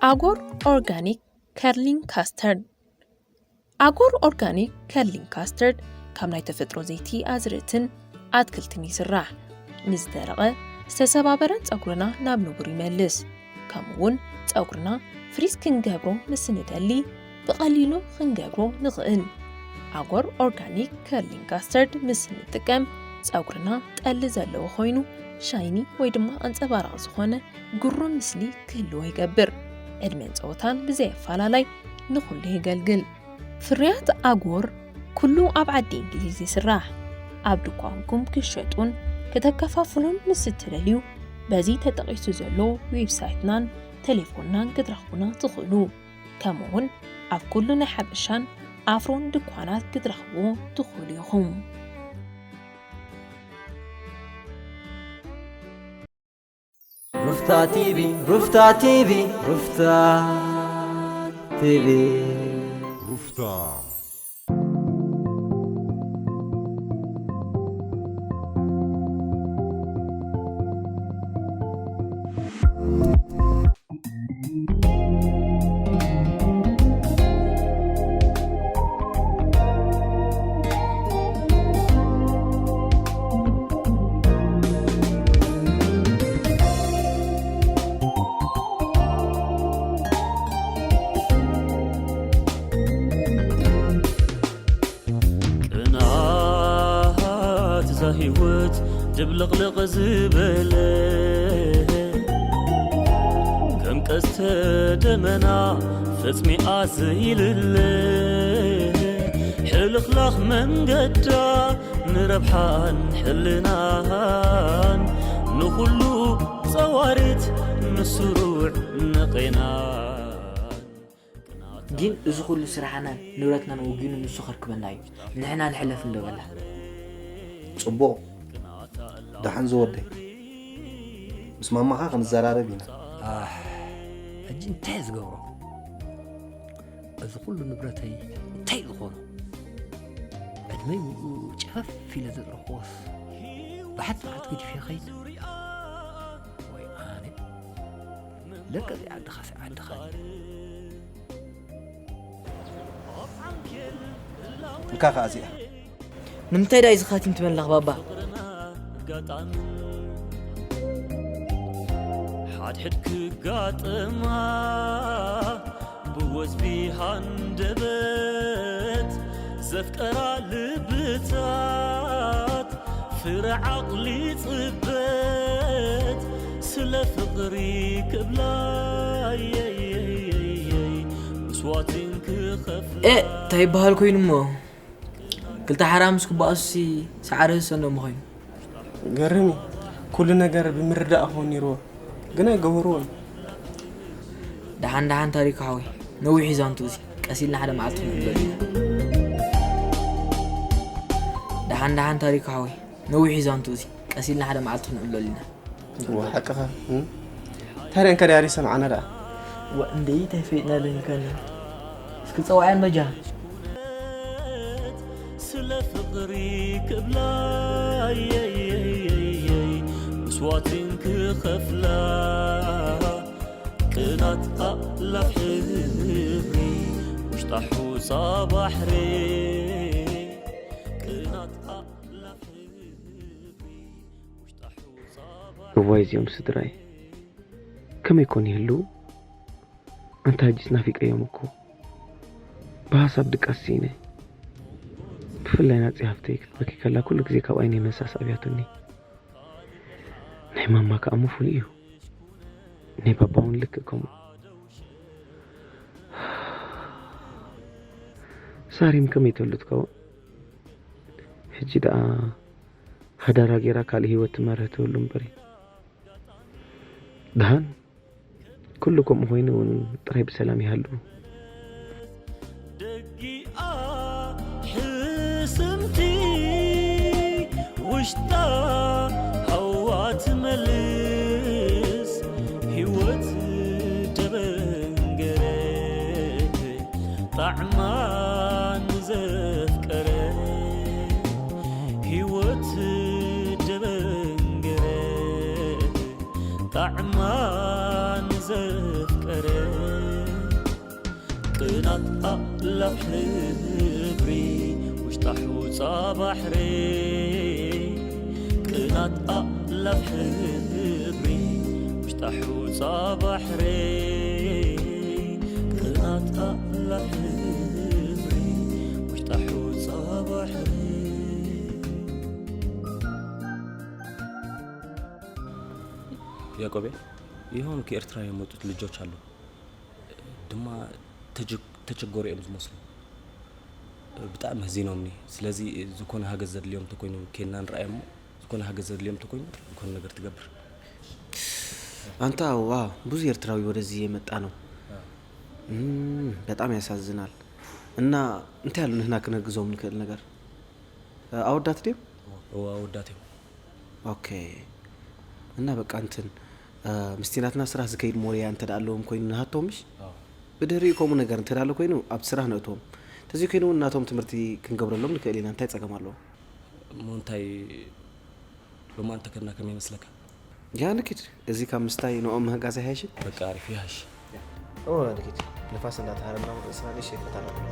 ኣጎር ኦርጋኒክ ከርሊንግ ካስተርድ። ኣጎር ኦርጋኒክ ከርሊንግ ካስተርድ ካብ ናይ ተፈጥሮ ዘይቲ ኣዝርእትን ኣትክልትን ይስራሕ። ንዝደረቐ ዝተሰባበረን ጸጉርና ናብ ንቡር ይመልስ። ከምኡ እውን ጸጉርና ፍሪዝ ክንገብሮ ምስ ንደሊ ብቐሊሉ ክንገብሮ ንኽእል። ኣጎር ኦርጋኒክ ከርሊንግ ካስተርድ ምስ ንጥቀም ጸጉርና ጠሊ ዘለዎ ኮይኑ ሻይኒ ወይ ድማ ኣንጸባራቒ ዝኾነ ግሩም ምስሊ ክህልዎ ይገብር። ዕድመን ጸወታን ብዘይ ኣፈላላይ ንኹሉ የገልግል። ፍርያት ኣጎር ኩሉ ኣብ ዓዲ እንግሊዝ ይስራሕ። ኣብ ድኳንኩም ክሸጡን ከተከፋፍሉን ምስ እትደልዩ በዚ ተጠቒሱ ዘሎ ዌብሳይትናን ቴሌፎንናን ክትረኽቡና ትኽእሉ። ከምኡውን ኣብ ኩሉ ናይ ሓበሻን ኣፍሮን ድኳናት ክትረኽብዎ ትኽእሉ ኢኹም። ሩፍታ ቲቪ ሩፍታ ቲቪ ሩፍታ ቲቪ ሩፍታ ቅንኣት እዛ ህይወት ድብልቕልቕ ዝበለ ከም ቀስተ ደመና ፈጽሚኣ ዘይልለ ሕልኽላኽ መንገዳ ንረብሓን ሕልናን ንኹሉ ጸዋሪት ንስሩዕ ንቄናን ግን እዚ ኩሉ ስራሕናን ንብረትናን ወጊኑ ንሱ ከርክበና እዩ። ንሕና ንሕለፍ እንዶ በላ። ጽቡቕ ደሓን ዝወደይ፣ ምስ ማማኻ ክንዘራረብ ኢና። ኣሕ፣ ሕጂ እንታይ እየ ዝገብሮ? እዚ ኩሉ ንብረተይ እንታይ እዩ ዝኾኖ? ዕድመይ ሙሉእ ጨፈፍ ኢለ ዘጥረኽዎስ ብሓት ብሓት ገዲፈ ይኸይድ? ወይ ኣነ ለቀ እዚኣ ዓድኻስ ዓድኻ ድያ? እንካ ከኣ እዚኣ። ንምንታይ ደኣ እዩ ዝኻቲም ትበላኽ ባባ? ሓድሕድ ክጋጥማ ብወዝቢ ሃንደበት ዘፍቀራ ልብታት ፍረ ዓቕሊ ጽበት ስለ ፍቕሪ ክብላ የየየየይ ምስዋትን ክኸፍላ እ እንታይ ይበሃል ኮይኑ እሞ ክልተ ሓራ ምስ ክበኣሱሲ ሰዓረ ዝሰንዶም ኮይኑ ገርም እዩ። ኩሉ ነገር ብምርዳእ ክኸውን ነይርዎ፣ ግን ኣይገበርዎን። ደሓን ደሓን ታሪኩ ሓወይ ነዊሕ እዩ ዛንቱ እዚ ቀስ ኢልና ሓደ መዓልቲ ክንዕብለሉ ኢና ደሓን ደሓን ታሪኩ ሓወይ ነዊሕ እዩ ዛንቱ እዚ ቀስ ኢልና ሓደ መዓልቲ ክንዕብለሉ ኢና እዋ ሓቅኻ እም? ታዲያ እንከ ዳያሪ ሰምዓና ደኣ ወ እንዴ እንታይ ፈይጥና ለንከና እስኪ ጸዋዕያን በጃ ስለ ፍቕሪ ክብላ ምስዋትን ክኸፍላ ቅናት ኣእላፍ ሕብሪ ውሽጣ ሑጻ ባሕሪ ቅናት ኣእላፍ ሕብሪ ውሽጣ ሑጻ ባሕሪ እዋይ እዚኦም ስድራይ ከመይ ኮን ይህልው? ኣንታ ሕጂስ ናፊቀዮም እኮ ብሃሳብ ድቃስ ስኢነ። ብፍላይ ናጺ ሃፍተይ ክትበኪ ከላ ኩሉ ግዜ ካብ ዓይነይ ምህሳስ ኣብያቱኒ። ናይ ማማ ከኣ እሞ ፍሉይ እዩ። ናይ ባባ እውን ልክእ ከምኡ። ሳሪም ከመይ ትህሉ ትከውን? ሕጂ ደኣ ሃዳራ ጌራ ካልእ ህይወት ትመርህ ትህሉ እምበሪ። ደሓን ኩሉ ከምኡ ኮይኑ እውን ጥራይ ብሰላም ይሃሉ። ደጊኣ ሕስምቲ ውሽጣ ሃዋ ትመልስ ህይወት ደበንገረ ጣዕማ ንዘፍቀረ ህይወት ደበንገረ ጣዕማ ንዘፍቀረ ቅናት ኣላፍ ሕብሪ ውሽጣ ሑጻ ባሕሪ። ቅናት ኣላፍ ሕብሪ ውሽጣ ሑጻ ባሕሪ። ቅናት ኣላፍ ሕብሪ ውሽጣ ሑጻ ባሕሪ። ያዕቆቤ፣ የሆኑ ከኤርትራ የመጡት ልጆች አሉ። ድማ ተቸ-፣ ተቸገሩ እዮም ዝመስሉ። ብጣዕሚ ህዚኖምኒ። ስለዚ ዝኾነ ሃገዝ ዘድልዮም ተኮይኑ ኬና ንረኣዮ እሞ፣ ዝኾነ ሃገዝ ዘድልዮም ተኮይኑ ዝኾነ ነገር ትገብር። አንተ፣ አዎ፣ ብዙ ኤርትራዊ ወደዚህ የመጣ ነው። እም፣ በጣም ያሳዝናል። እና እንታይ ያሉ ንህና ክነግዞም ንክእል ነገር? ኣወዳት ድዮም? እወ፣ ኣወዳት እዮም። ኦኬ። እና በቃ እንትን፣ እ፣ ምስቲ ናትና ስራሕ ዝከይድ ሞያ እንተ ደኣ ኣለዎም ኮይኑ ንሃቶም፣ ምሽ? ኣዎ። ብድሕሪኡ ከምኡ ነገር እንተ ደኣ ኣሎ ኮይኑ፣ ኣብ ስራሕ ነእትዎም። እንተዘይ ኮይኑ እውን ናቶም ትምህርቲ ክንገብረሎም ንክእል ኢና። እንታይ ጸገም ኣለዎ? እሞ እንታይ ሎማን ተከድና ከመይ ይመስለካ? ያ ንኪድ፣ እዚ ካብ ምስታይ ንኦም ምህጋዝ ኣይሃይሽን? በቃ ኣሪፍ ይሃሽ። እወ ንኪድ፣ ንፋስ እንዳተሃረምና እውን ርእስና ንእሽተይ ፈታ ነብሎ።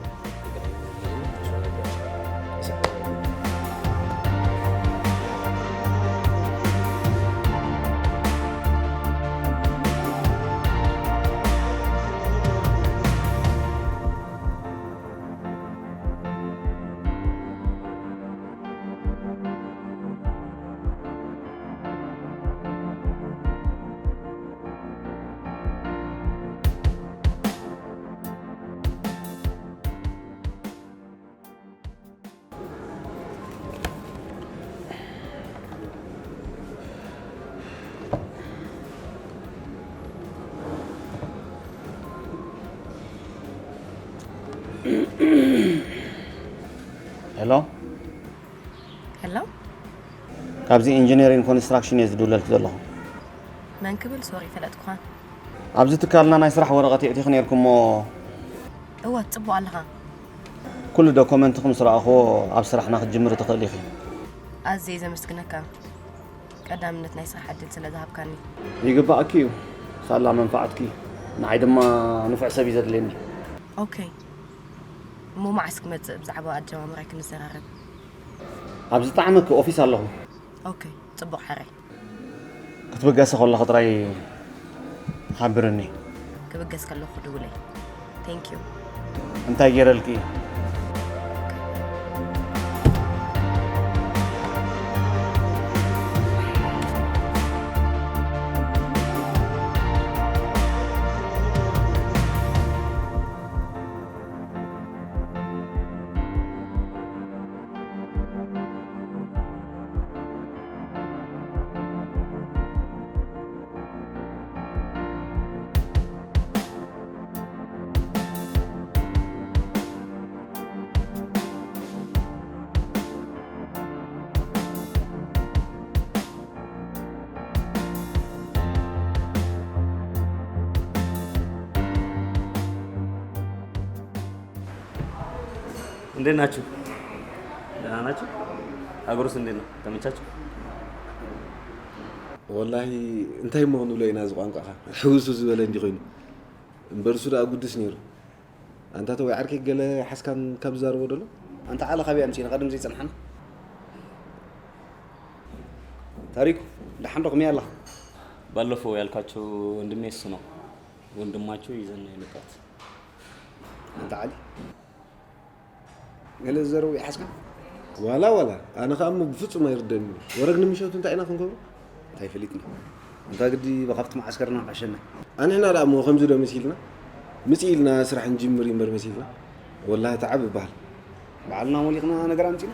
ሄሎ። ሄሎ። ካብዚ ኢንጂነሪንግ ኮንስትራክሽን እየ ዝድውለልኪ ዘለኹ። መን ክብል? ሶሪ፣ ፈለጥኩኻ። ኣብዚ ትካልና ናይ ስራሕ ወረቐት የእቲኺ ነይርኩሞ። እወ፣ ጽቡቕ ኣለኻ። ኩሉ ዶኮመንትኺ ምስ ረኣኽዎ ኣብ ስራሕና ክትጅምሪ ትኽእሊ ኢኺ። ኣዝየ ዘመስግነካ፣ ቀዳምነት ናይ ስራሕ ዕድል ስለ ዝሃብካኒ። ይግባኣኪ እዩ፣ ሳላ መንፈዓትኪ። ንዓይ ድማ ንፉዕ ሰብ እዩ ዘድልየኒ። ኦኬ። እሞ መዓስ ክመጽእ ብዛዕባ ኣጀማምራይ ክንዘራረብ? ኣብ ዝጠዓመኪ ኦፊስ ኣለኹ። ኦኬ፣ ጽቡቕ ሕራይ። ክትብገሲ ከለኺ ጥራይ ሓብርኒ። ክብገስ ከለኹ ደውለይ። Thank you። እንታይ ገይረልኪ? እንዴት ናችሁ? ደህና ናችሁ? ሀገሩስ እንዴት ነው? ተመቻችሁ? ወላሂ እንታይ እሞ ክንብሎ ኢና፣ እዚ ቋንቋኻ ሕውስው ዝበለ እንዲ ኮይኑ። እምበር እሱ ደኣ ጉድስ ነይሩ። ኣንታ ተወይ ዓርከይ፣ ገለ ሓስካን ካብ ዝዛረቦ ደሎ? ኣንታ ዓለ ካበይ ኣምጺእና ቀደም ዘይጸንሓና? ታሪኩ፣ ደሓን ዶ፣ ከመይ ኣለኻ? ባለፈው ያልኳችሁ ወንድሜ እሱ ነው። ወንድማችሁ ይዘን ነው የመጣሁት። ኣንታ ዓሊ፣ ገለ ዝዘረቡ ይሓስካ? ዋላ፣ ዋላ፣ ኣነ ኸኣ እሞ ብፍጹም ኣይርደእን እዩ። ወረግ ንምሸቱ እንታይ ኢና ክንገብሮ? እንታይ ፈሊጥና? እንታ ግዲ ብኻብቲ መዓስከርና ምሓሸና። ኣንሕና ደኣ እሞ ከምዚ ዶ መሲልና? ምጽእ ኢልና ስራሕ ንጅምር እምበር መሲልና። ወላሂ ተዓብ ይበሃል። ባዕልና ሞሊቕና ነገር ኣምጺና።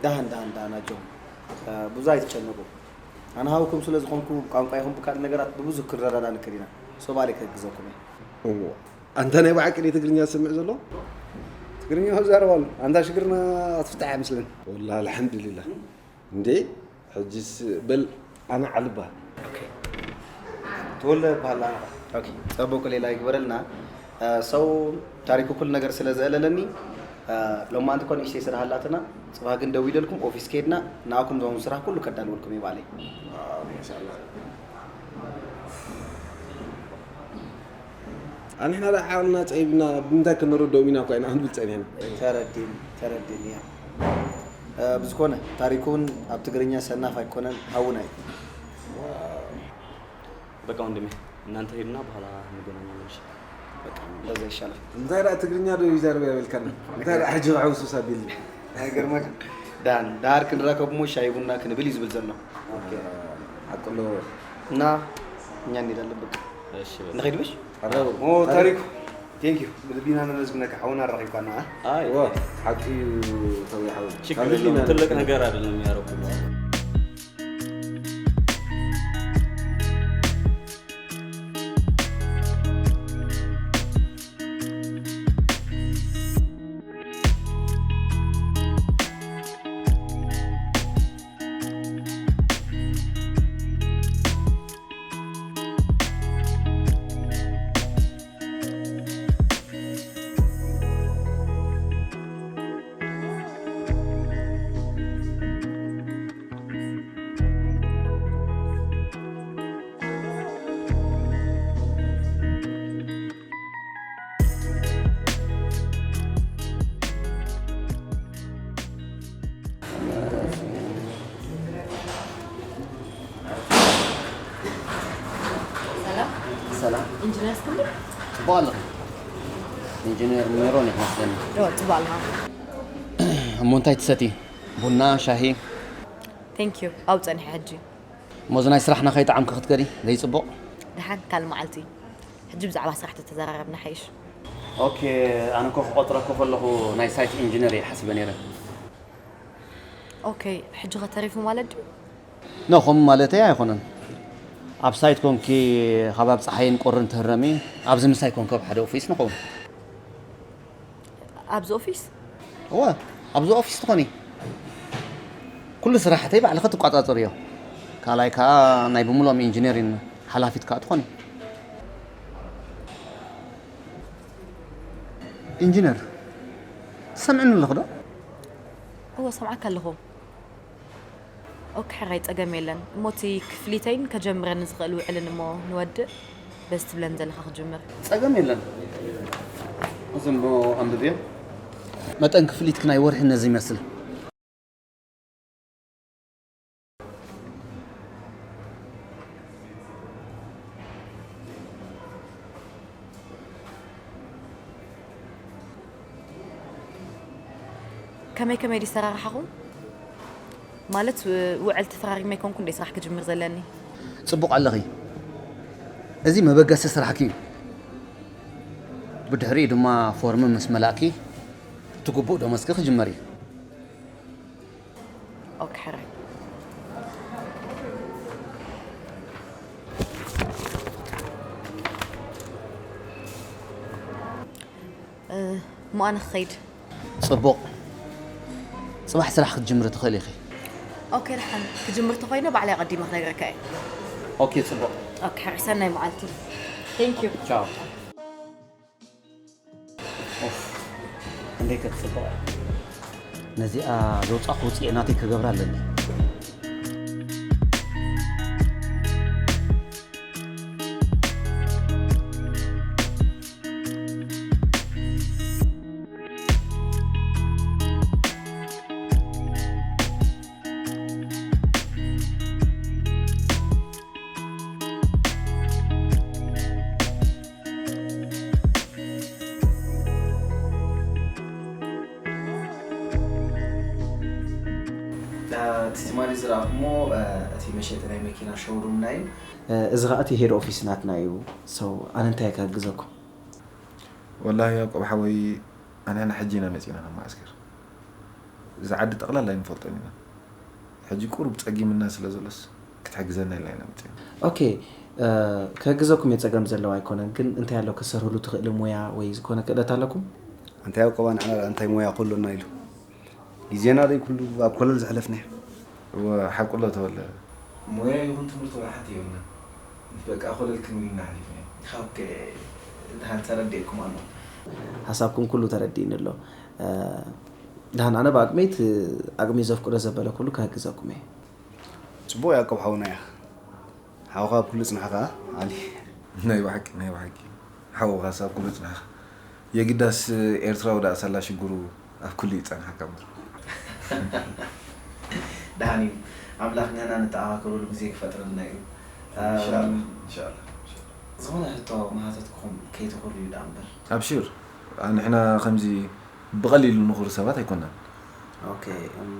ዳህን፣ ዳህን፣ ዳህን ኣጆኹም። ብዙ ኣይትጨነቁ። ኣነ ሃውኩም ስለ ዝኾንኩ ቋንቋ ይኹን ብካልእ ነገራት ብብዙ ክንረዳዳ ንክእል ኢና። ሶ ባዕለይ ክሕግዘኩም እየ። እዎ። ኣንታ ናይ ብሓቂ ድዩ ትግርኛ ዝሰምዕ ዘሎ? ትግርኛ ክዛረብ ኣሎ። ኣንታ ሽግርና ክትፍታሕ እያ መስለኒ። ወላ ኣልሓምዱሊላህ። እንዴ፣ ሕጅስ በል ኣነ ዓሊ እበሃል። ኦኬ። ተወልደ እበሃል ኣነ። ኦኬ። ጸቡቅ ሌላ ይግበረልና። እ፣ ሰው ታሪኩ ኩሉ ነገር ስለ ዘእለለኒ፣ እ፣ ሎማዓንቲ እኮ ንእሽተይ ስራሕ ኣላትና። ጽባሕ ግን ደዊለልኩም ኦፊስ ከይድና ንኣኩም ዞም ስራሕ ኩሉ ከዳልወልኩም እየ ባዕለይ። ዋው፣ ማሻኣላህ። ኣንሕና ደኣ ዓቕልና ጸቢብና ብምንታይ ክንርድኦም ኢና እኳ ኢና ክንብል ጸኒሕና። ተረዲን ተረዲን እያ። ብዝኮነ ታሪኩን ኣብ ትግርኛ ሰናፍ ኣይኮነን፣ ሃውና እዩ። በቃ ወንድሜ፣ እናንተ ሄዱና በኋላ እንገናኛለን። እሺ በቃ እንደዛ ይሻላል። እንታይ ደኣ ትግርኛ ዶ ይዛረብ ያበልካና? እንታይ ደኣ ሕጂ ክሕውሱስ ኣቢልኒ? ኣይገርመካ። ዳን ዳር ክንራከብ እሞ ሻሂ ቡና ክንብል እዩ ዝብል ዘሎ። ሓቅሎ እና እኛ እንሄዳለን በቃ። እሺ በቃ። ንኸይድ ብሽ? ቀረቡ። ኦ ታሪኩ ቴንክ ዩ ብልቢና ነመስግነካ ሓውና ኣራኺብካና። አ? ኣይ ዋ ሓቂ እዩ ተውያ ሓው። ችግር የለውም። ትልቅ ነገር አይደለም ያረኩት። ሰላም። ሰላም። ኢንጂነር እስክንድር? ጽቡቕ ኣለኹ። ኢንጂነር ሜሮን ኢኻ መስለኒ። ዶ ጽቡቕ ኣለኻ። እሞ እንታይ ትሰቲ? ቡና፣ ሻሂ? Thank you። ኣብኡ ጸኒሐ ሕጂ። እሞ እዚ ናይ ስራሕና ከይጠዓምኪ ክትከዲ ዘይጽቡቕ? ደሓን ካልእ መዓልቲ። ሕጂ ብዛዕባ ስራሕ ተተዘራረብና ሓይሽ። ኦኬ፣ ኣነ እኮ ክቆጽረኪ ከለኹ ናይ ሳይት ኢንጂነር እየ ሓሲበ ነይረ። ኦኬ፣ ሕጂ ከ ተሪፉ ማለት ድዩ? ኖ፣ ከምኡ ማለተይ ኣይኮነን። ኣብ ሳይት ኮንኪ ካብ ኣብ ጸሓይን ቁርን ትህረሚ፣ ኣብዚ ምሳይ ኮንኪ ኣብ ሓደ ኦፊስ ንኸውን። ኣብዚ ኦፊስ? እወ፣ ኣብዚ ኦፊስ ትኾኒ። ኩሉ ስራሕተይ ባዕልኺ ትቋጻጸርዮ። ካልኣይ ከኣ ናይ ብምሉኦም ኢንጂነሪን ሓላፊት ከኣ ትኾኒ። ኢንጂነር፣ ትሰምዕኒ ኣለኺ ዶ? እወ፣ ሰምዓካ ኣለኹ። ኦኬ ሕራይ ጸገም የለን እሞ እቲ ክፍሊተይን ከጀምረኒ ዝኽእል ውዕልን እሞ ንወድእ በዚ ትብለን ዘለኻ ክጅምር። ጸገም የለን። እዚ እሞ ኣንብብዮ። መጠን ክፍሊትኪ ናይ ወርሒ ነዚ ይመስል። ከመይ ከመይ ድዩ ኣሰራርሓኹም? ማለት ውዕል ተፈራሪመ ኣይኮንኩን ድየ ስራሕ ክጅምር ዘለኒ? ጽቡቕ ኣለኺ። እዚ መበገሲ ስራሕኪ እዩ። ብድሕሪኡ ድማ ፎርም ምስ መላእኪ እቲ ግቡእ ደሞዝኪ ክጅመር እዩ። ኦኬ ሕራይ። እሞ ኣነ ክኸይድ። ጽቡቕ። ጽባሕ ስራሕ ክትጅምሪ ትኽእሊ ኢኺ። ኦኬ ደሓን ክጅምር ተኾይነ ባዕለይ ኣቐዲመ ክነግረካ እየ። ኦኬ ጽቡቕ። ኦኬ ሕራይ ሰናይ መዓልቲ። Thank you። ቻው። ኦፍ፣ ክንደይ ከትጽብቕ እያ። ነዚኣ ዘውጻእኩ ውጽኢት ናተይ ክገብራ ኣለኒ። እቲ ትማሊ ዝረኣኹሞ እቲ መሸጢ ናይ መኪና ሾውሩምና እዩ። እዚ ኸዓ እቲ ሄድ ኦፊስ ናትና እዩ። So ኣነ እንታይ ክሕግዘኩም? ወላሂ ያቆብ ሓወይ ኣንሕና ሕጂ ኢና መጺና ናብ መዓስከር። እዚ ዓዲ ጠቕላላ ኣይንፈልጦን ኢና። ሕጂ ቁሩብ ጸጊምና ስለ ዘሎስ ክትሕግዘና ኢልና ኢና መጺና። ኦኬ ክሕግዘኩም እየ ጸገም ዘለዎ ኣይኮነን ግን እንታይ ኣሎ ክትሰርሕሉ ትኽእሊ ሞያ ወይ ዝኾነ ክእለት ኣለኩም? ኣንታ ያቆባ ንዓና ደኣ እንታይ ሞያ ኮሎና ኢሉ ግዜና ደይ ኩሉ ኣብ ኮለል ዘሕለፍናዮ። እወ ሓቁ ኣሎ ተወለ። ሞያ ይኹን ትምህርቲ ወላ ሓንቲ የብልናን። በቃ ኮለል ክንብል ኢና ሓሊፍናዮ። ኦኬ ደሓን ተረዲኤኩም ኣሎ። ሓሳብኩም ኩሉ ተረዲእኒ ኣሎ። ደሓን ኣነ ብኣቅመይ እቲ ኣቅመይ ዘፍቅዶ ዘበለ ኩሉ ክሕግዘኩም እየ። ጽቡቅ ያቆብ ሓውና ኢኻ። ሓውኻ ኣብ ኩሉ ጽንሖ ከኣ ዓሊ። ናይ ብሓቂ ናይ ብሓቂ። ሓውኻስ ኣብ ኩሉ ጽናሕኻ። የግዳስ ኤርትራዊ ደኣ ሳላ ሽግሩ ኣብ ኩሉ ይጸንሓካ እምበር። ደሓን እዩ። ኣምላኽ ንሕና ንተኣኻከበሉ ግዜ ክፈጥረልና እዩ። ኢንሻላህ፣ ኢንሻላህ። ዝኾነ ሕቶ መሃተትኩኹም ከይትኹርዩ ደኣ እምበር። ኣብሽር፣ ንሕና ከምዚ ብቐሊሉ ንኹር ሰባት ኣይኮናን። ኦኬ። እም፣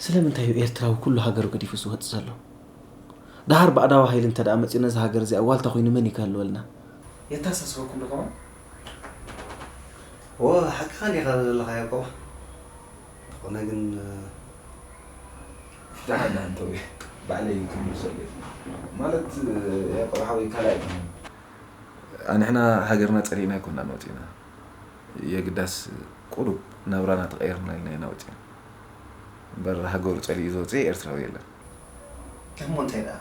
ስለምንታይ እዩ ኤርትራዊ ኩሉ ሃገሩ ገዲፉ ዝወጽእ ዘሎ? ደሃር ባዕዳዊ ሃይሊ እንተ ደኣ መጺኡ ነዛ ሃገር እዚኣ ዋልታ ኮይኑ መን እዩ ክህልወልና? የታሳስበኩም ዶ ከማን? ዎ ሓቅኻ እንዲኻ ዘለኻ ያቆባ። ዝኾነ ግን ደሓን ደሓን ተው፣ ባዕለይ ክምልሰሉ እየ። ማለት ያቆብ ሓወይ ካልኣይ ኣይኮነን። ንሕና ሃገርና ጸሊእና ኣይኮናን ወጺና፣ የግዳስ ቁሩብ ናብራና ተቐይርና ኢልና ኢና ወጺና። እምበር ሃገሩ ጸሊኡ ዝወጽእ ኤርትራዊ የለን። እሞ እንታይ ደኣ?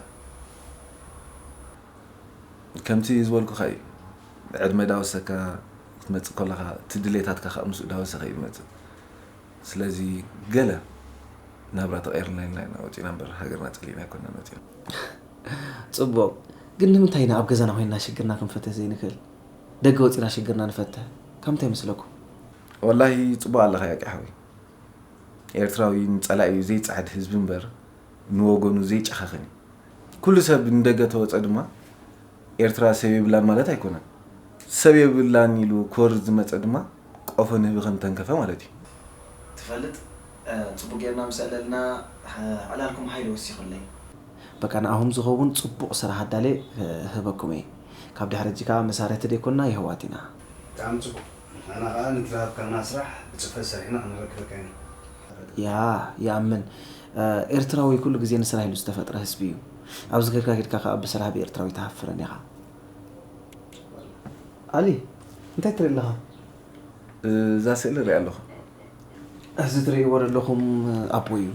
ከምቲ ዝበልኩኻ እዩ፣ ዕድመ ዳወሰካ ክትመጽእ ከለኻ እቲ ድሌታትካ ከዓ ምስኡ ዳወሰኻ እዩ ዝመጽእ። ስለዚ ገለ ናብራ ተቐይርና ኢልና ኢና ወጺና እምበር ሃገርና ጸሊእና ኣይኮናን ወጺና። ጽቡቕ፣ ግን ንምንታይ ኢና ኣብ ገዛና ኮይንና ሽግርና ክንፈትሕ ዘይንኽእል? ደገ ወጺና ሽግርና ንፈትሕ። ካብ ምንታይ ይመስለኩም? ወላሂ ጽቡቕ ኣለኻ ያቂ ሓወይ። ኤርትራዊ ንጸላኢኡ ዘይጸዓድ ህዝቢ እምበር ንወገኑ ዘይጨኻኽን እዩ። ኩሉ ሰብ ንደገ ተወጸ ድማ ኤርትራ ሰብ የብላን ማለት ኣይኮነን። ሰብ የብላን ኢሉ ክወርድ ዝመጸ ድማ ቆፎ ንህቢ ከም ተንከፈ ማለት እዩ። ትፈልጥ፣ እ፣ ጽቡቕ ጌርና ምስ ኣዕለልና፣ እ፣ ዕላልኩም ሃይለ ወሲኹለይ። በቃ ንኣኹም ዝኸውን ጽቡቕ ስራሕ ኣዳልየ፣ እ፣ እህበኩም እየ። ካብ ድሕሪ ሕጂ ከኣ መሳርሕቲ ደይኮንና የህዋት ኢና። ብጣዕሚ ጽቡቕ። ንሕና ከኣ ንትረኸብካና ስራሕ ብጽፈት ሰሪሕና ክንረክበካ ኢና። ያ፣ ይኣምን። እ፣ ኤርትራዊ ኩሉ ግዜ ንስራሕ ኢሉ ዝተፈጥረ ህዝቢ እዩ። ኣብዚ ከድካ ከድካ ከኣ ብስራሕ ብኤርትራዊ ትሃፍርን ኢኻ። ኣሊ፣ እንታይ ትርኢ ኣለኻ? እዛ ስእሊ ሪኣ ኣለኹ። እዚ ትርእይዎ ዘለኹም ኣቦይ እዩ።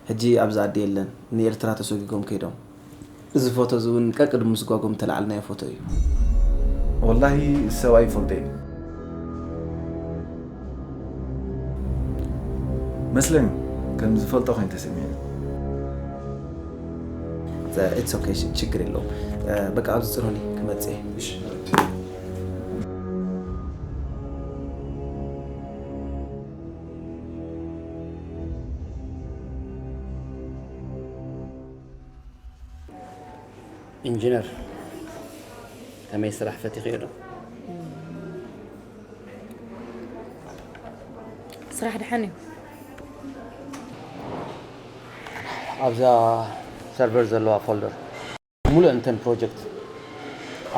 ሕጂ ኣብዚ ዓዲ የለን፣ ንኤርትራ ተሰጒጎም ከይዶም። እዚ ፎቶ እዚ እውን ቀቅድሚ ምስጓጎም እተላዕልናዮ ፎቶ እዩ። ወላሂ ሰብኣይ ይፈልጦ እዩ። መስለኒ ከም ዝፈልጦ ኮይኑ ተሰሚዑ። It's okay፣ ሽ-፣ ችግር የለውም። እ፣ በቃ ኣብዚ ጽኑኒ ክመጽእ እየ። ኢንጂነር፣ ከመይ ስራሕ ፈቲኽዮ ዶ? ስራሕ ደሓን እዩ። ኣብዛ ሰርቨር ዘለዋ ፎልደር ሙሉእ እንተን ፕሮጀክት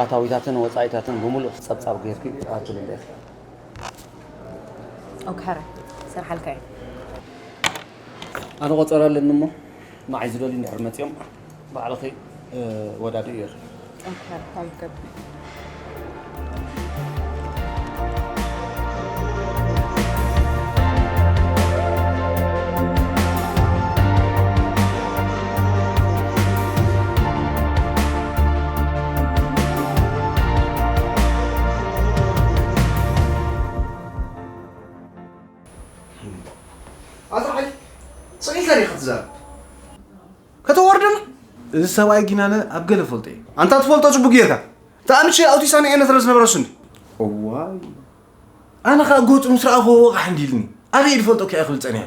ኣታዊታትን ወፃኢታትን ብሙሉእ ጸብጻብ ጌርኪ ኣትልለ። ኦኬ፣ ሕራይ፣ ሰርሓልካ እየ። ኣነ ቆጸራ ኣለኒ እሞ ንዓይ ዝደልዩ እንድሕር መጺኦም ባዕልኺ፣ እ፣ ወዳድኡ ኢኺ። ኦኬ፣ ሕራይ፣ ከምኡ ትገብር። ኣታ ዓሊ፣ ስቕ ኢልካ ዲኻ ትዛረብ? ከተወርደና? እዚ ሰብኣይ ጊናነ ኣብ ገለ ፈልጦ እዩ። ኣንታ ትፈልጦ ጽቡቅ ጌርካ። እቲ ኣምቼ ኣውቲሳኒ እየ ስለ ዝነበረ እሱ እንዲ። እዋይ፣ ኣነ ኸኣ ገጹ ምስ ረኣኹዎ ወቓሕ እንዲልኒ። ኣበይ ድፈልጦ ከ ክብል ጸኒሐ።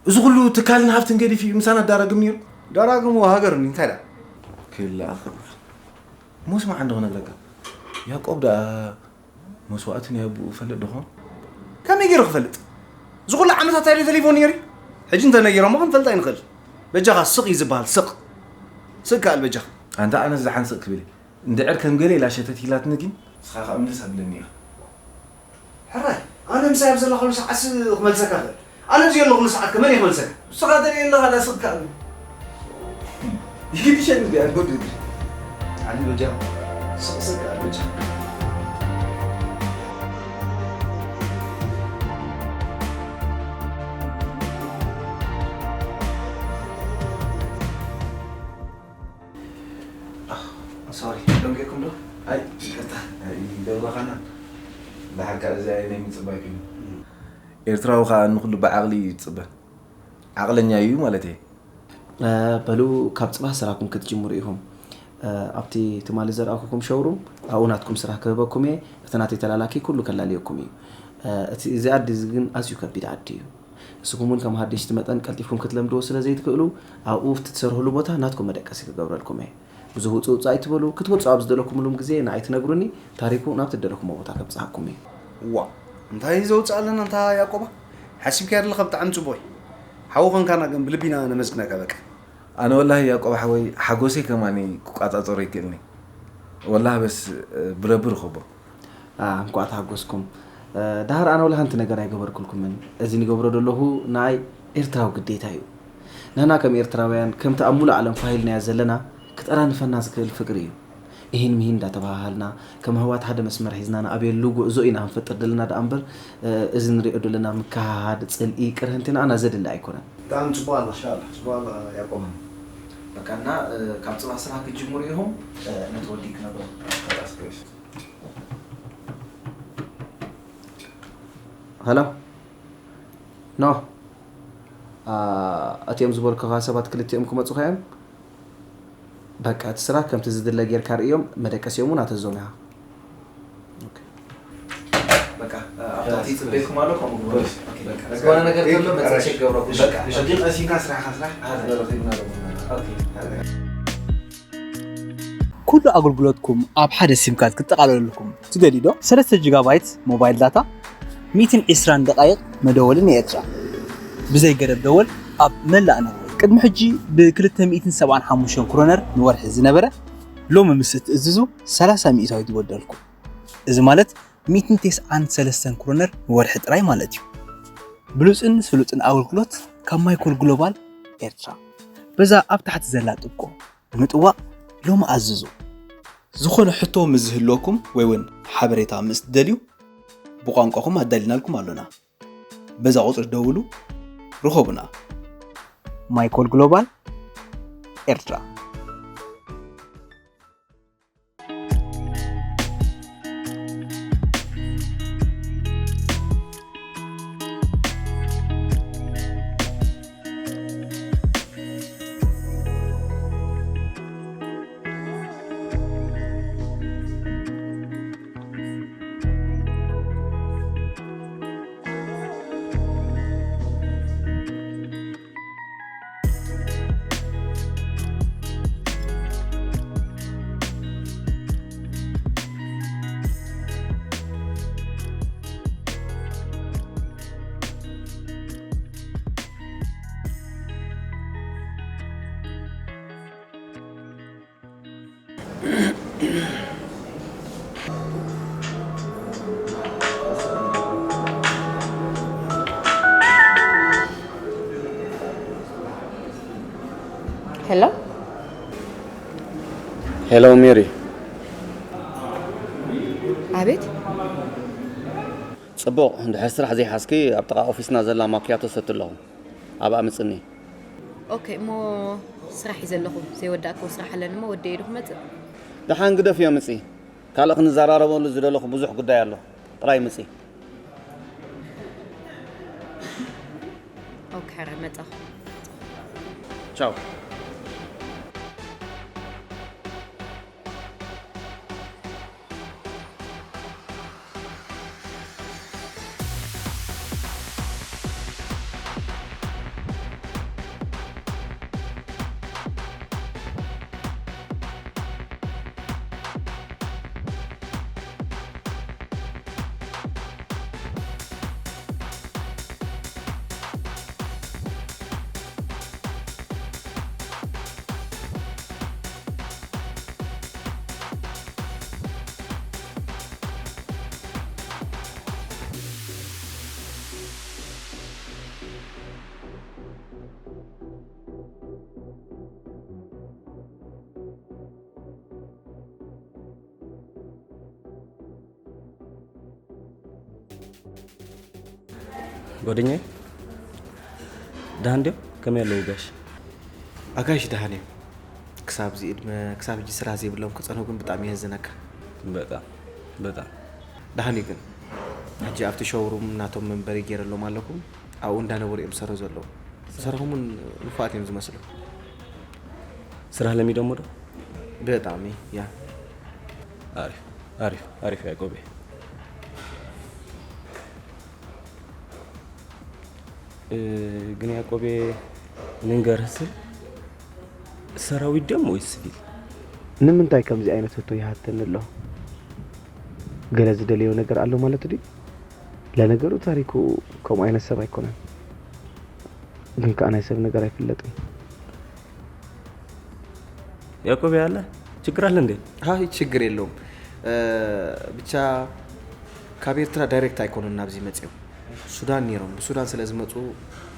እዚ ኩሉ ትካልን ሃብትን ገዲፉ እዩ ምሳና ዳረግም ነይሩ። ዳራግም ሃገር እንዲ እንታይ ደኣ? ክላ ሞስማዕ እንዶ ክነግረካ። ያዕቆብ ደኣ መስዋእቲ ናይ ኣቦኡ ይፈልጥ ዶ ኾን? ከመይ ገይሩ ክፈልጥ? እዚ ኩሉ ዓመታት ኣይደ ተሊፎ ነይሩ? ሕጂ እንተነጊሮሞ ክንፈልጥ ኣይንኽእል። በጃኻ ስቕ እዩ ዝበሃል፣ ስቕ። ስቕ ከኣል በጃኻ። ኣንታ ኣነስ ደሓን ስቕ ክብል እየ። እንድዕር ከም ገለ ኢላ ሸተት ኢላትኒ ግን። ንስኻ ኸኣ ምልስ ኣብለኒ ኢኻ። ሕራይ፣ ኣነ ምሳይ ኣብ ዘለኹሉ ሰዓትስ ክመልሰካ እኽእል። ኣነ ኣብ ዘየለኹሉ ሰዓት ከ መን እዩ ክመልሰካ? ንስኻ ተርእየኒ ኣለኻ፣ ዳ ስቕ ከኣል። ይግድሸኒ ድኣ ንወዲ እግሪ። ዓሊ በጃኻ፣ ስቕ ስቕ ከኣል በጃኻ። ሶሪ፣ ደንጊዕኩም ዶ? ኣይ፣ ይቅርታ። ኣይደብረኻና። ደሓር ከኣ እዚ ኣየናይ ምጽባይ ኮይኑ? ኤርትራዊ ከኣ ንኹሉ ብዓቕሊ እዩ ዝጽበ። ዓቕለኛ እዩ ማለት እየ። እ፣ በሉ ካብ ጽባህ ስራኩም ክትጅምሩ ኢኹም። ኣብቲ ትማሊ ዘርኣኹኩም ሸውሩም ኣብኡ ናትኩም ስራሕ ክህበኩም እየ። እቲ ናተይ ተላላኪ ኩሉ ከላልየኩም እዩ። እቲ እዚ ዓዲ እዚ ግን ኣዝዩ ከቢድ ዓዲ እዩ። ንስኹም እውን ከም ሃደሽቲ መጠን ቀልጢፍኩም ክትለምድዎ ስለ ዘይትክእሉ ኣብኡ ኣብቲ ትሰርህሉ ቦታ ናትኩም መደቀሲ ክገብረልኩም እየ። ብዙህ ውፅእ ውፅእ ኣይትበሉ። ክትወፁ ኣብ ዝደለኩምሉም ግዜ ንዓይ ትነግሩኒ። ታሪኩ ናብ ትደለኩሞ ቦታ ከብፅሓኩም እዩ። ዋ እንታይ ዘውፅእ ኣለና እንታ ያቆባ ሓሲብካያ ደለኻ ብጣዕሚ ፅቡቅ እዩ። ሓው ኾንካና ግን ብልቢና ነመስግነካ በቃ። ኣነ ወላሂ ያቆብ ሓወይ ሓጎሰይ ከማኒ ክቋጻጸሮ ይክእልኒ። ወላሂ በስ ብረቢ ርኸቦ። እንኳዕ ተሓጎስኩም። ደሃር ኣነ ወላ ሓንቲ ነገር ኣይገበርኩልኩምን። እዚ ንገብሮ ደለኹ ንኣይ ኤርትራዊ ግዴታ እዩ። ንሕና ከም ኤርትራውያን ከምቲ ኣብ ሙሉእ ዓለም ፋሂልናዮ ዘለና ክጠራንፈና ዝክእል ፍቅሪ እዩ። ኢሂን ምሂን እንዳተባሃሃልና ከም ኣሕዋት ሓደ መስመር ሒዝና ንኣብየሉ ጉዕዞ ኢና ክንፈጥር ደለና ደኣ እምበር እዚ ንሪኦ ደለና ምክሃሃድ፣ ጽልኢ፣ ቅርህንቲ ንኣና ዘድሊ ኣይኮነን። ብጣዕሚ ጽቡቕ ኣላ። ማሻኣላ፣ ጽቡቕ ኣላ ያቆብ። በቃ እና ካብ ጽባሕ ስራሕ ክጅምሩ ኢኹም ነቲ ወዲ ክነግሮ። ሄሎ ኖ እቲኦም ዝበልኩኻ ሰባት ክልቲኦም ክመጹኻ እዮም። በቃ እቲ ስራሕ ከምቲ ዝድለ ጌርካ ርእዮም መደቀሲኦም እውን ኣተዞም ኢኻ። በቃ ኣብታቲ ይጽበየኩም ኣሎ ከምኡ ግበሩ። ዝኾነ ነገር ተሎ መጸ ቸክ ገብረኩም። በቃ ሕጂ ቀሲንካ ስራሕካ ስራሕ። ኩሉ ኣገልግሎትኩም ኣብ ሓደ ሲም ካርድ ክጠቓለለልኩም ትደልዩ ዶ? ሰለስተ ጂጋባይት ሞባይል ዳታ፣ ሚእትን ዕስራን ደቓይቕ መደወሊ ንኤርትራ። ብዘይ ገደብ ደወል ኣብ መላእ ኖርወይ። ቅድሚ ሕጂ ብ ክልተ ሚእትን ሰብዓን ሓሙሽተን ክሮነር ንወርሒ ዝነበረ፣ ሎሚ ምስ እትእዝዙ ሰላሳ ሚእታዊት ይወደልኩም። እዚ ማለት ሚእትን ተስዓን ሰለስተን ክሮነር ንወርሒ ጥራይ ማለት እዩ። ብሉጽን ስሉጥን ኣገልግሎት ካብ ማይኮል ግሎባል ኤርትራ። በዛ ኣብ ታሕቲ ዘላ ጥብቆ ብምጥዋቕ ሎሚ ኣዝዙ። ዝኾነ ሕቶ ምስ ዝህልወኩም ወይ እውን ሓበሬታ ምስ ትደልዩ ብቋንቋኹም ኣዳሊናልኩም ኣሎና። በዛ ቁጽሪ ደውሉ፣ ርኸቡና። ማይኮል ግሎባል ኤርትራ። ሄሎ ሄሎ ሜሪ። ኣቤት። ጽቡቕ፣ እንድሕር ስራሕ ዘይሓዝኪ ኣብ ጥቓ ኦፊስና ዘላ ማክያቶ ሰቲ ኣለኹ። ኣብኣ ምጽኒ። ኦኬ እሞ ስራሕ እዩ ዘለኹ። ዘይወዳእክዎ ስራሕ ኣለኒ እሞ ወደየ ኢሉ ክመጽእ። ደሓን ግደፍዮ ምጺ። ካልእ ክንዘራረበሉ ዝደለኹ ብዙሕ ጉዳይ ኣሎ። ጥራይ ምጺ። ኦኬ ሕራይ መጻኹ። ቻው። ጓደኛዬ ደሓን ድዮም? ከመይ ኣለዉ ጋሽ? ኣጋይሽ ደሓን እዮም። ክሳብ እዚ ዕድመ ክሳብ ሕጂ ስራሕ ዘይብሎም ክጸንሑ ግን ብጣዕሚ የሕዝነካ። በጣም በጣም። ደሓን እዩ ግን ሕጂ ኣብቲ ሾውሩም ናቶም መንበሪ ገይረሎም ኣለኹ። ኣብኡ እንዳነበሩ እዮም ዝሰርሑ ዘለዉ። ስራሖም እውን ንፉዓት እዮም ዝመስሉ። ስራሕ ለሚዶሞ ዶ? ብጣዕሚ ያ። ኣሪፍ ኣሪፍ ኣሪፍ ያዕቆቤ። እ፣ ግን ያዕቆቤ፣ ንንገርህ ስል ሰራዊት ደም ወይስ ስቪል? ንምንታይ ከምዚ ዓይነት ህቶ ይሃተኒ ኣሎ? ገለ ዝደለዮ ነገር ኣሎ ማለት ድዩ? ለነገሩ ታሪኩ ከምኡ ዓይነት ሰብ ኣይኮነን። ግን ከኣ ናይ ሰብ ነገር ኣይፍለጥን። ያዕቆብ ያለ ችግር አለ እንዴ? አይ ችግር የለውም። ብቻ ካብ ኤርትራ ዳይሬክት ኣይኮኑን ናብዚ መጽዮም። ሱዳን ነይሮም። ብሱዳን ስለ ዝመጹ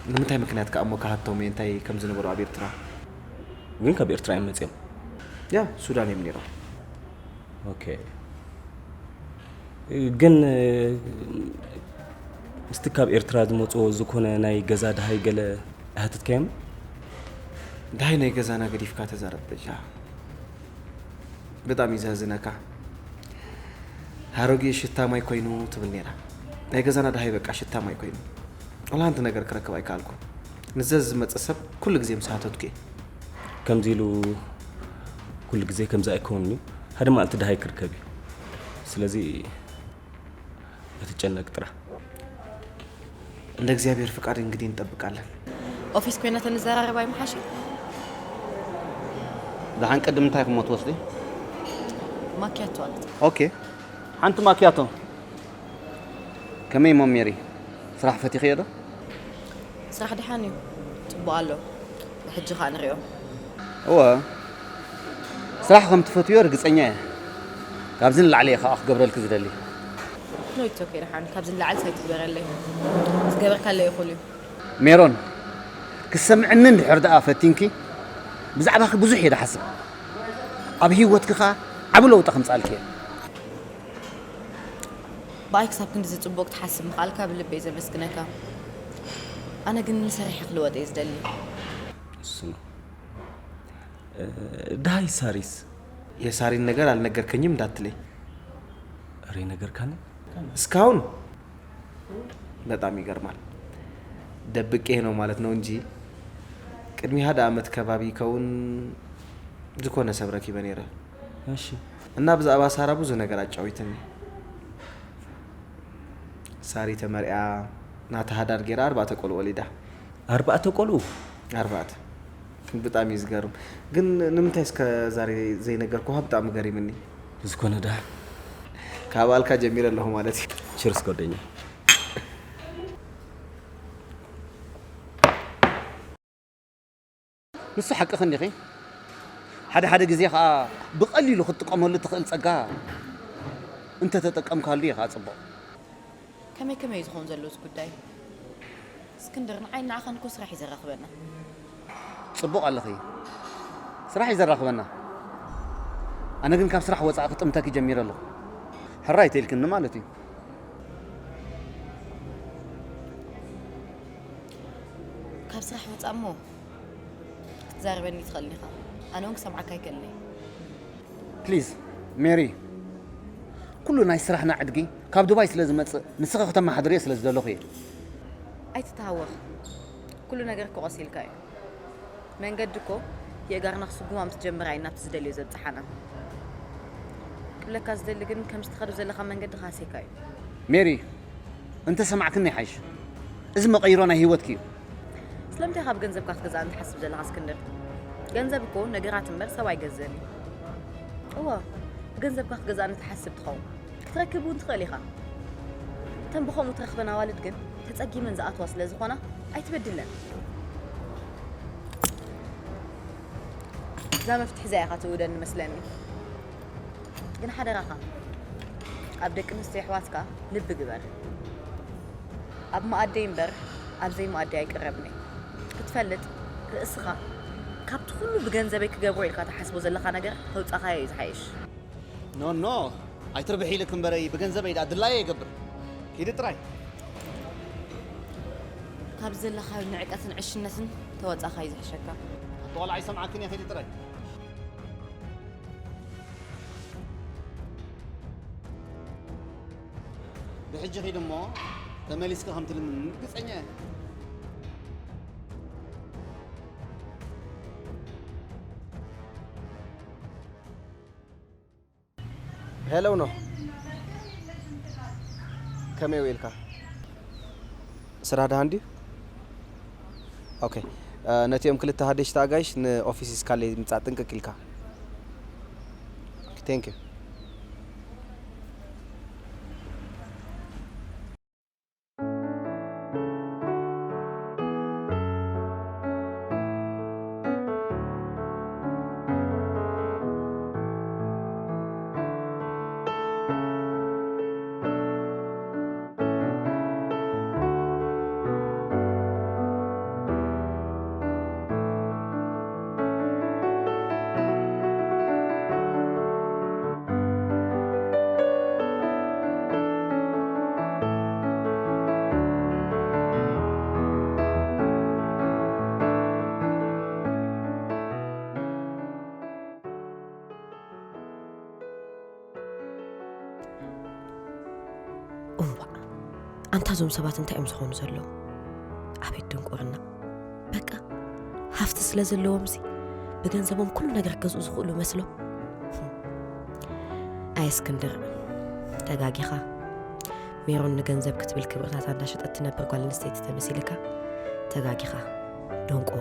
ንምንታይ ምክንያት ከኣ እሞ ክሃቶም እየ እንታይ ከም ዝነበሩ ኣብ ኤርትራ። ግን ካብ ኤርትራ እዮም መጽዮም። ያ ሱዳን እዮም ነይሮም። ኦኬ። ግን ምስቲ ካብ ኤርትራ ዝመጽዎ ዝኾነ ናይ ገዛ ድሃይ ገለ ኣህትትካዮም? ድሃይ ናይ ገዛና ገዲፍካ ተዛረብ በጃ። ብጣዕሚ እዩ ዘሕዝነካ። ኣሮጌ ሽታ ማይ ኮይኑ ትብል ነይራ። ናይ ገዛና ድሃይ በቃ ሽታ ማይ ኮይኑ። ወላ ሓንቲ ነገር ክረክብ ኣይከኣልኩ። ንዘዝ ዝመጽእ ሰብ ኩሉ ግዜ ምስ ሃተትኩ እየ። ከምዚ ኢሉ ኩሉ ግዜ ከምዚ ኣይከውንን እዩ። ሓደ መዓልቲ ድሃይ ክርከብ እዩ። ስለዚ ኣይትጨነቅ ጥራ። እንደ እግዚኣብሔር ፍቃድ እንግዲህ እንጠብቃለን። ኦፊስ ኮይና ተንዘራረብ ኣይምሓሽ? ደሓን ቅድም እንታይ ክሞ ትወስዲ? ማኪያቶ ኣለት። ኦኬ ሓንቲ ማኪያቶ። ከመይ እሞ ሜሪ፣ ስራሕ ፈቲኽዮ ዶ? ስራሕ ደሓን እዩ፣ ጽቡቕ ኣሎ። ብሕጂ ኸኣ ንሪኦ። እወ ስራሕ ከም ትፈትዮ ርግጸኛ እየ። ካብዚ ንላዕሊ እየ ከኣ ክገብረልኪ ዝደሊ። ኖ ኢትስ ኦኬ ደሓን፣ ካብዚ ንላዕሊ ሳይ ትግበረለይ። ዝገበርካለይ እኹል እዩ። ሜሮን፣ ክሰምዕኒ እንድሕር ደኣ ፈቲንኪ፣ ብዛዕባኺ ብዙሕ እየ ድሓስብ። ኣብ ህይወትኪ ኸኣ ዓቢ ለውጢ ከምጻልኪ እየ። ብኣይ ክሳብ ክንዲ ዝጽቡቕ ክትሓስብ ምኽኣልካ ብልበይ ዘመስግነካ። ኣነ ግን ሰሪሐ ክልወጥ እየ ዝደሊ። እሱ ነው። እ፣ ድሃይ ሳሪስ? የሳሪን ነገር አልነገርከኝም እንዳትለኝ። ኧረ ነገርካኒ? እስካሁን በጣም ይገርማል። ደብቄ ነው ማለት ነው እንጂ ቅድሚ ሓደ ዓመት ከባቢ ይከውን ዝኾነ ሰብ ረኪበ ነይረ። እሺ። እና ብዛዕባ ሳራ ብዙ ነገር ኣጫዊትኒ። ሳሪ ተመርያ ናታ ሃዳር ገይራ ኣርባዕተ ቆልዑ ወሊዳ። ኣርባዕተ ቆልዑ? ኣርባዕተ። ብጣዕሚ እዩ ዝገርም። ግን ንምንታይ እስከ ዛሬ ዘይነገርኩኻ ብጣዕሚ ገሪምኒ። ዝኾነ ዳ ካብ ኣልካ ጀሚረ ኣለኹ ማለት እዩ። ችርስ ጓደኛ። ንሱ ሓቅኺ እንዲኺ። ሓደ ሓደ ግዜ ኸኣ ብቐሊሉ ክትጥቀመሉ ትኽእል ጸጋ እንተተጠቀምካሉ እዩ ኸኣ ጽቡቕ። ከመይ ከመይ እዩ ዝኸውን ዘሎ እዚ ጉዳይ? እስክንድር፣ ንዓይ ንዓኻን እኮ ስራሕ እዩ ዘራኽበና። ጽቡቕ ኣለኺ። ስራሕ እዩ ዘራኽበና። ኣነ ግን ካብ ስራሕ ወጻኢ ክጥምተኪ ጀሚረ ኣለኹ። ሕራይ ተይልክኒ ማለት እዩ። ካብ ስራሕ ወጻእ እሞ ክትዛረበኒ ትኽእል ኢኻ። ኣነ እውን ክሰምዓካ ኣይክእልን እየ። ፕሊዝ ሜሪ፣ ኩሉ ናይ ስራሕና ዕድጊ ካብ ዱባይ ስለ ዝመጽእ ንስኺ ከተመሓድርዮ ስለ ዝደለኹ እየ። ኣይትተሃወኽ። ኩሉ ነገር እኮ ቀስ ኢልካ እዩ። መንገዲ እኮ የእጋርና ክስጉማ ምስ ጀመራ እዩ ናብቲ ዝደልዮ ዘብጽሓና። ክብለካ ዝደሊ ግን ከምዚ ትኸዶ ዘለኻ መንገዲ ክሃስየካ እዩ። ሜሪ፣ እንተ ሰማዕክኒ ይሓይሽ። እዚ መቐይሮ ናይ ህይወትኪ እዩ። ስለምንታይ ካብ ገንዘብካ ክትገዛእኒ ትሓስብ ዘለኻ እስክንድር? ገንዘብ እኮ ነገራት እምበር ሰብ ኣይገዝእን እዩ። እወ፣ ብገንዘብካ ክትገዛእኒ ትሓስብ ትኸውን። ክትረክብ እውን ትኽእል ኢኻ። እተን ብኸምኡ ትረኽበን ኣዋልድ ግን ተጸጊመን ዝኣትዋ ስለ ዝኾና ኣይትበድለን። እዛ መፍትሒ እዚኣ ኢኻ ትእውደኒ መስለኒ። ግን ሓደራኻ ኣብ ደቂ ኣንስትዮ ኣሕዋትካ ልቢ ግበር። ኣብ መኣደይ እምበር ኣብ ዘይመኣደይ ኣይቅረብን እየ። ክትፈልጥ ርእስኻ ካብቲ ኩሉ ብገንዘበይ ክገብሮ ኢልካ ትሓስቦ ዘለኻ ነገር ተውጻኻዮ እዩ ዝሓይሽ። ኖ ኖ ኣይትርብሒ ኢልክ እምበረይ ብገንዘበይ ደኣ ድላየ ይገብር። ኪዲ ጥራይ። ካብ ዘለኻዮ ንዕቀትን ዕሽነትን ተወጻኻ እዩ ዝሕሸካ። ኣቲ ቆልዓ ኣይሰምዓክን እየ ኪዲ ጥራይ። ብሕጂ ኺድ እሞ ተመሊስኪ ከም ትልምኒ ርግጸኛ እየ። ሄሎ ኖህ፣ ከመይ ውዒልካ? ስራሕ ደሓን ድዩ? ኦኬ። ነቲኦም ክልተ ሃደሽቲ ኣጋይሽ ንኦፊስ ሒዝካለይ ምጻእ ጥንቅቅ ኢልካ። ቴንክ ዩ። እዋእ፣ ኣንታ እዞም ሰባት እንታይ እዮም ዝኾኑ ዘለዉ? ኣቤት ድንቁርና። በቃ፣ ሃፍቲ ስለ ዘለዎምሲ፣ ብገንዘቦም ኩሉ ነገር ክገዝኡ ዝኽእሉ መስሎም። ኣይ እስክንድር፣ ተጋጊኻ። ሜሮን ንገንዘብ ክትብል ክብርታታ እንዳሸጠት ትነብር ጓል ኣንስተይቲ ተመሲልካ? ተጋጊኻ። ደንቆሮ።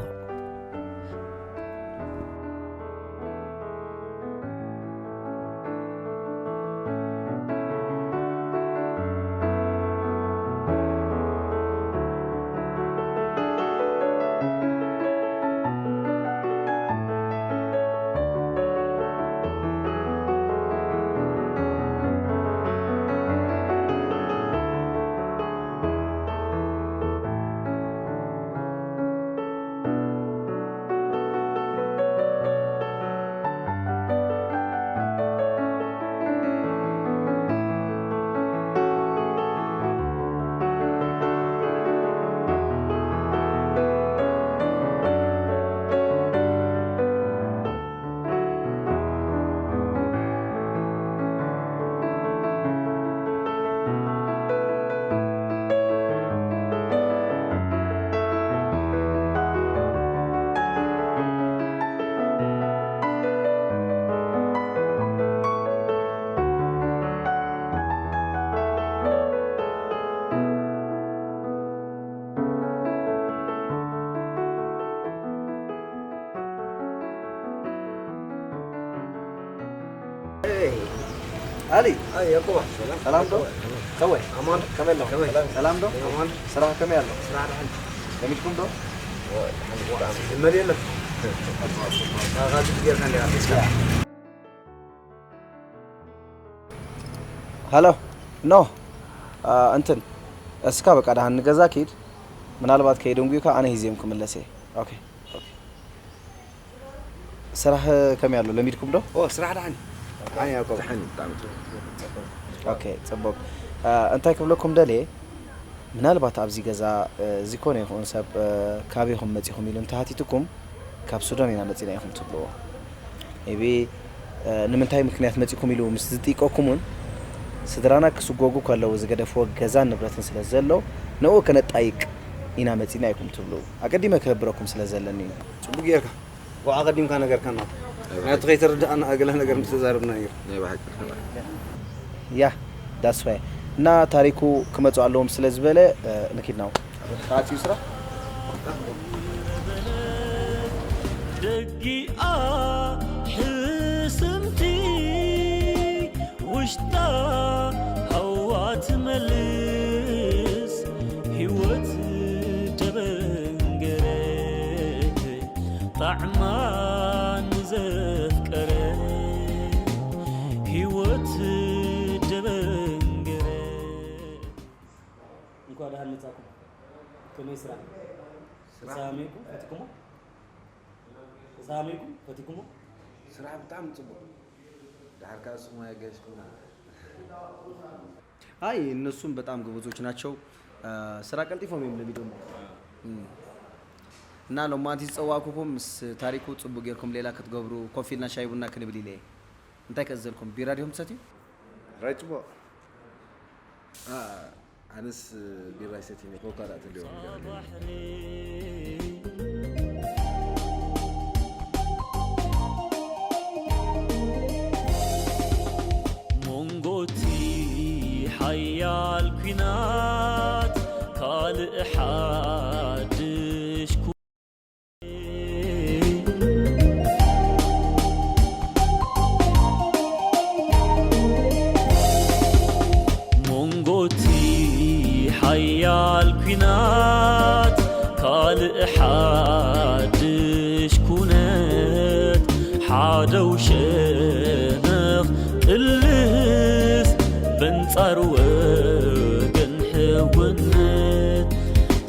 ኣሊ ኣይ ያቆባ ሰላም ሰላም ዶ ሰላም። ሰወይ ኣማን ከመይ ኣሎ ከመይ? ሰላም ዶ ኣማን። ስራሕ ከመይ ኣሎ? ስራሕ ደሓን። ለሚድኩም ዶ? ድሓን ብጣዕሚ ዝመድ የለን። ካዚ ትጌርካ እንዲኻ ሒዝካ። ሃሎ ኖ። እንትን እስካ በቃ ደሓን ንገዛ ኪድ። ምናልባት ከይደንጉዩካ ኣነ ሂዜም ክምለስ እየ። ኦኬ። ስራሕ ከመይ ኣሎ? ለሚድኩም ዶ? ኦ ስራሕ ደሓን እዩ። ደሓን እዩ ያቆብ። ደሓን እዩ ብጣዕሚ። ኦኬ ጽቡቅ። እንታይ ክብለኩም ደልየ፣ ምናልባት ኣብዚ ገዛ ዝኾነ ይኹን ሰብ ካበይ ኢኹም መጺኹም ኢሉ እንተሃቲትኩም ካብ ሱዳን ኢና መጺና ኢኹም ትብልዎ። maybe ንምንታይ ምክንያት መጺኹም ኢሉ ምስ ዝጥይቀኩም እውን ስድራና ክስጎጉ ከለዉ ዝገደፍዎ ገዛን ንብረትን ስለ ዘሎ ንኡ ከነጣይቅ ኢና መጺና ኢኹም ትብሉ ኣቀዲመ ክህብረኩም ስለ ዘለኒ እዩ። ጽቡቅ ጌርካ። ዋ ኣቐዲምካ ነገርካና። ምክንያቱ ከይተረድኣና ገለ ነገር ምስተዛረብና ነይሩ። ናይ ብሓቂ። ያ that's why እና ታሪኩ ክመጹ ኣለዎም ስለ ዝበለ ንኪድ ናው። ታጺዩ ስራ። ደጊኣ ሕስምቲ ውሽጣ ሃዋ ትመልስ ህይወት ደበንገረት ጣዕማ ንዘፍቀረ ህይወት ደበንገረት። እንኳዕ ደሓን መጻኩም። ከመይ ስራሕ? ተሰማሚዕኩም ፈቲኩሞ? ተሰማሚዕኩም ፈቲኩሞ? ስራሕ ብጣዕሚ ጽቡቕ። ድሓር ከኣ ስሙ ኣየጋየሽኩምና። ኣይ እነሱም በጣም ጎበዞች ናቸው። ስራ ቀልጢፎም እዮም ለሚዶሞ። እና ሎማንቲ ዝጸዋዕኩኩም ምስ ታሪኩ ጽቡቅ ጌርኩም ሌላ ክትገብሩ ኮፍ ኢልና ሻይ ቡና ክንብል ኢለ እየ። እንታይ ከእዘልኩም? ቢራ ዲኹም ትሰትዩ? ራይ ጽቡቕ። ኣነስ ቢራ ይሰትይኒ ኮካ ደኣ ትልዮ። ሓያል ኲናት ካልእ ሓድሽ ኩ- መንጎቲ ሓያል ኲናት ካልእ ሓድሽ ኩነት ሓደው ሸነኽ ጥልስ በንጻር ወገን ሕውነት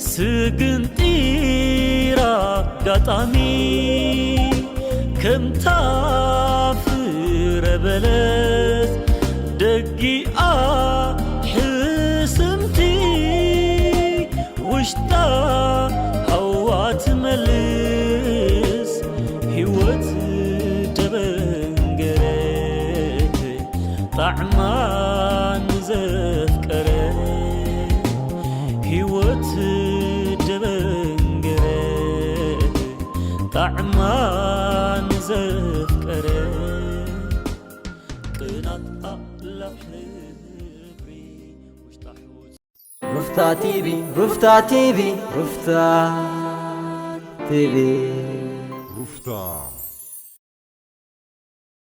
ስግንጢራ ኣጋጣሚ ከምታ ፍረ በለስ ደጊኣ ሕስምቲ ውሽጣ ሃዋ ትመልስ ህይወት ደበንገረት ጣዕማ ንዘፍቀረ ህይወት ደበንገረ ጣዕማ ንዘፍቀረ ቅናት ኣላፍ ሕብሪ ውሽጣ ሕውስ ሩፍታ ቲቪ ሩፍታ ቲቪ ሩፍታ ቲቪ ሩፍታ